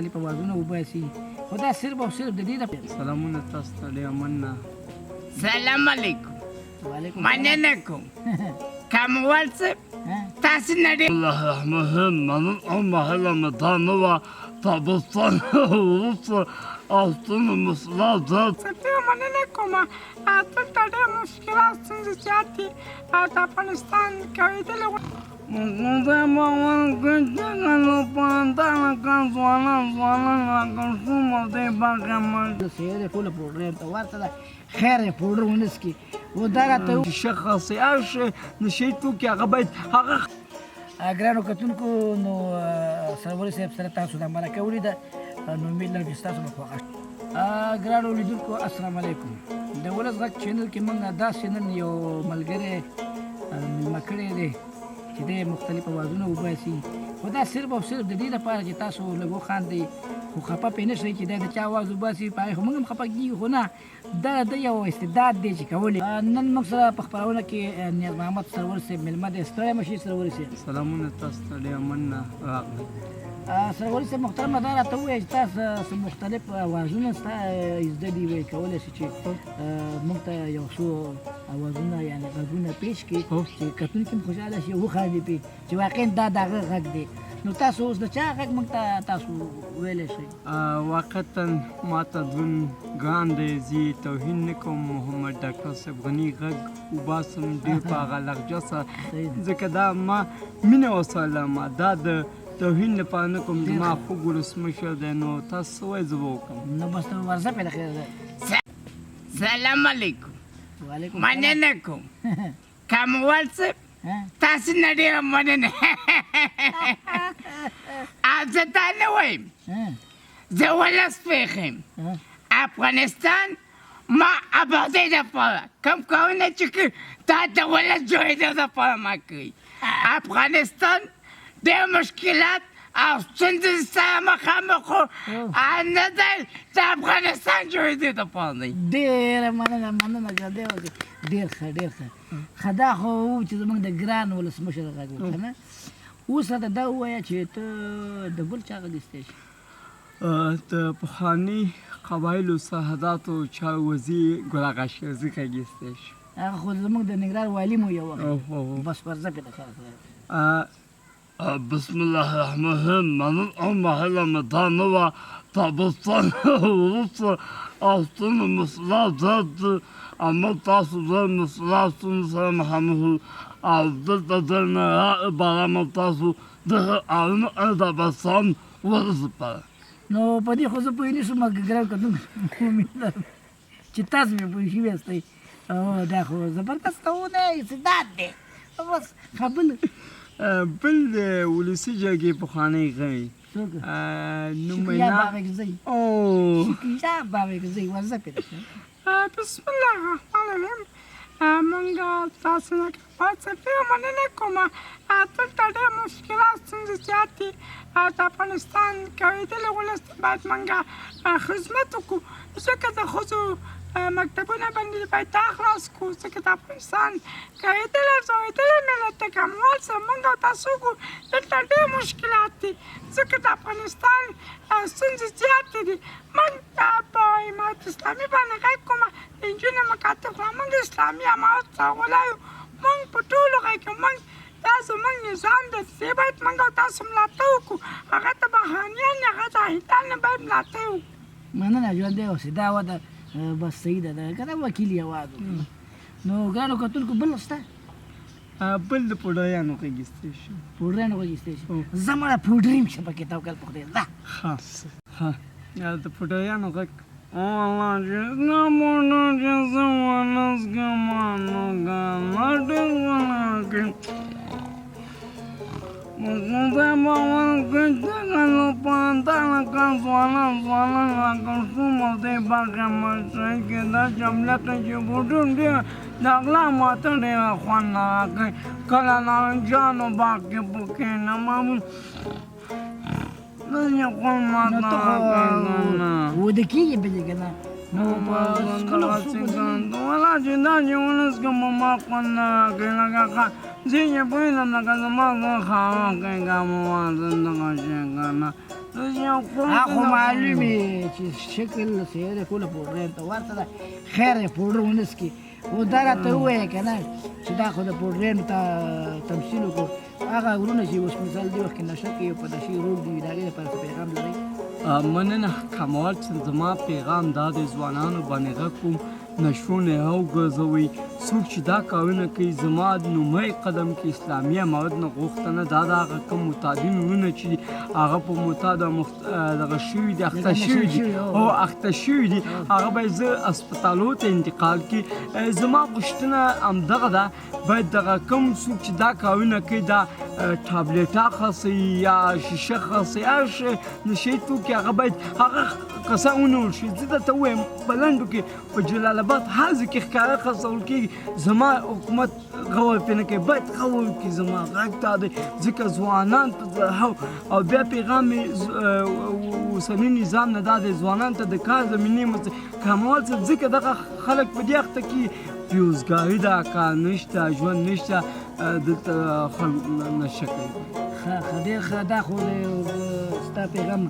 مختلف اوازونه وباسي، خو دا صرف او صرف د دې لپاره. سلامونه تاسو ته، ډېره مننه. سلام علیکم. وعلیکم. مننه کوم کاموال صاحب تاسو نه ډېر. الله الرحمن الرحیم. منن او محله مدانه تابستان وروسته او مسلا زاد. ډېره مننه کوم. دلته ډېر مشکلات، ستونزې زیات دي د افغانستان کړېدلې. خدای باور کوي چې لکه ځوانان ځوانان لکه شوم دی باغې مړ. سیده ټوله پوډر ته ورته ده، خیر یې پوډر ونه څکي و دا راته. شخص هر شی نشي توکي هغه باید هغه. ګرانو کتونکو، نو سروري صاحب سره تاسو دا مرکه ولیده، نو امید لرم چې تاسو به خوښ. ګرانو لیدونکو، السلام علیکم. د ولس غږ چینل کې موږ داسې نن یو ملګری میلمه کړی دی چې دی مختلف اوازونه وباسي، خو دا صرف او صرف د دې لپاره چې تاسو لږ وخاندئ، خو خفه پرې نه شئ چې دا د چا اواز وباسي، په هغې خو موږ هم خفه کېږو، خو نه، دا د یو استعداد دی چې کولی. نن موږ سره په خپرونه کې نیاز محمد سرور صاحب مېلمه دی. ستړی مه شئ سروري صاحب. سلامونه تاسو ته، ډېره مننه راغلی. سروري صاحب محترمه، دا راته ووایه چې تاسو څه مختلف اوازونه ستا زده دي، وایي کولی شي چې موږ ته یو څو اوازونه یعنې غږونه پیش کړي چې کتونکي هم خوشحاله شي، وخاندي پرې چې واقعا دا د هغه غږ دی. نو تاسو اوس د چا غږ موږ ته تاسو ویلی شئ؟ واقعا ما ته ژوند ګران دی، زه یې توهین نه کوم. محمد ډاکټر صاحب غني غږ وباسم ډېر په هغه لهجه سره، ځکه دا ما مینه ورسره لرم، دا د توهین لپاره نه کوم. زما خوږ ولسمشر دی، نو تاسو څه وایئ زه به وکړم. نو بس ته ورځه پرې خیر. سلام علیکم. وعلیکم. مننه کوم کاموال صاحب تاسو نه ډېره مننه. او زه دا نه وایم، زه ولس پېښ یم. افغانستان ما ابادۍ دپاره کوم کارونه چې کوي، دا د ولس جوړېدو دپاره ما کوي. افغانستان ډېر مشکلات او ستونزې سره مخامخ و، نه دی د افغانستان جوړېدو دپاره دی. ډېره مننه، مننه، ژوندی اوسې. ډېر ښه، ډېر ښه. ښه، دا خو و چې زموږ د ګران ولسمشر غږ و که نه. اوس راته دا ووایه چې ته د بل چا غږ ایستی شې؟ د پخواني قبایلو سرحداتو چارو وزیر ګل اغا شېرزي غږ ایستی شي. هغه خو زموږ د ننګرهار والي مو یو وخت. بس ورځه پرې د خیره. بسم الله الرحمن الرحیم. منن او محله مدانه تابستان وروسته او مسلا زاد اما تاسو د مسلا ستونزو سره مخامخ او دلته د بارامه تاسو د آرون دابستان ولس لپاره. نو په دې خو زه پوه نه شوم، ګران کتونکو، امید لرم چې تاسو مې پوه شوي یاستئ. دا خو زبردست و دی، استعداد دی. بس خبل بل د ولسي جرګې پخوانی غړی څوک؟ نوم یې شکریا بابکزی. او شکریا بابکزی، ورځه پرې. بسم الله الرحمن الرحیم. مونږ تاسو نه ډېره مننه کوم. دلته ډېر مشکلات، ستونزې زیات دي د افغانستان کړېدلي ولس ته باید مونږ خدمت وکړو، ځکه د ښځو مکتبونه باندې باید دا خلاص کړو، ځکه د افغانستان کړېدلی او ځورېدلی ملت دی. کاموال سره مونږ او تاسو وکړو. دلته ډېر مشکلات دي، ځکه د افغانستان ستونزې زیاتې دي. مونږ په امارت اسلامي باندې غږ کوم، د نجونو مکاتب خو مونږ اسلامي امارت سره ولاړ یو. مونږ په ټولو غږ کوو، مونږ دا زمونږ نظام دی، دې باید مونږ او تاسو ملاتړ وکړو. هغه د بهرنیان، هغه د هندیان نه باید ملاتړ وکړو. مننه، ژوندی اوسې. دا وه بس صحیح ده، که نه وکیل یې اواز وکړو. نو ګرانو کتونکو، بل شته؟ بل د پوډریانو غږ ایستی شي. پوډریانو غږ ایستی شي؟ زه مړه پوډري یم شه پکې، توکل په خدای ځه. ښه ښه، د پوډریانو غږ. والله چې نه پوډر چې زه ونه څکم نو ګانا ډېر کې خدای باور کوي چې لکه لکه ځوانان ځوانان لکه شوم دی باغې مشرۍ کې دا جمله کې چې بوټون ډېر د غلا ماته ډېره خوند نه راکوي، کله نارنجانو باغ کې پکې نه داسې خوند ماته نو ته خو راکوي. وده کېږي په دې که نه؟ نو په څکلو څوک؟ ولا چې دا چې ونه څکم، ما خوند نه راکوي. لکه زه چې پوهېدم، لکه زما زړه خراب کوي، که مو دغه شی که نه. خو معلومې چې شکل څېره ټوله پوډرین ته ورته ده. خیر دی، پوډر ونه څکي. خو دا راته ووایه که نه چې دا خو د پوډرینو ته تمثیل وکړو، هغه وروڼه چې اوس مثال دې وخت کې نشه کوي او په نشې روږدي وي، د هغې لپاره څه پیغام لرئ؟ مننه کمال. چې زما پیغام دا دی، ځوانانو باندې غږ کوم، نشو نه وګرځوئ. څوک چې دا کارونه کوي، زما لومړی قدم کې اسلامي امارت نه غوښتنه دا ده، هغه کوم معتادین وروڼه چې دي، هغه په معتاد دغه شوي دي، اخته شوي دي او اخته شوي دي، هغه باید زه هسپتالو ته انتقال کړي. زما غوښتنه همدغه ده، باید دغه کوم څوک چې دا کارونه کوي، دا ټابلیټا خرڅوي یا شیشه خرڅوي، هر شی نشه یي توکي، هغه باید هغه کسان ونیول شي. زه درته ووایم په لنډو کې، په جلال اباد هر ځای کې ښکاره خرڅول کېږي. زما حکومت غور پرې نه کوي، باید غور وکړي. زما غږ دا دی، ځکه ځوانان په او بیا پیغام مې اوسني نظام نه دا دی، ځوانان ته د کار زمینې کمول څه، ځکه دغه خلک په دې اخته کېږي. بېروزګاري ده، کار نشته، ژوند نشته، دلته خلک نشه کوي. ښه ښه، ډېر ښه. دا خو ستا پیغام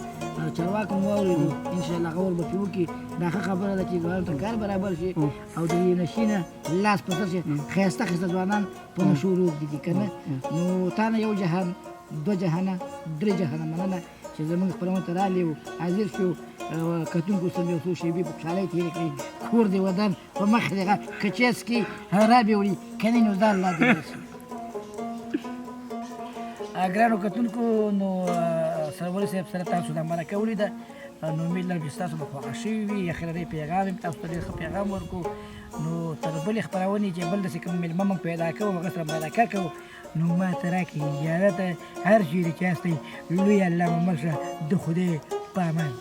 چارواکو مو واورېدو، انشاءالله غور به پرې وکړي. دا ښه خبره ده چې ځوانانو ته کار برابر شي او د دې نشې نه لاس په سر شي. ښایسته ښایسته ځوانان په نشو روږدي دي که نه؟ نو تا نه یو جهان، دوه جهانه، درې جهانه مننه چې زموږ خپرونې ته راغلې و، حاضر شو. کتونکو سره یو څو شېبې په خوشحالۍ تېرې کړې. کور دې ودان، په مخ دې غږ که چېس کې را بې وړي، که نه نو ځان الله دې ورسوي. ګرانو کتونکو، نو سروري صاحب سره تاسو دا مرکه ولیده، نو امید لرم چې ستاسو به خوښه شوي وي. اخرنی پیغام هم تاسو ته ډېر ښه پیغام ورکړو. نو تر بلې خپرونې چې بل داسې کوم مېلمه موږ پیدا کوو، هغه سره مرکه کوو، نو ما ته راکړئ اجازه. هر چېرې چې یاستئ، لوی الله مو مل شه. د خدای په امان.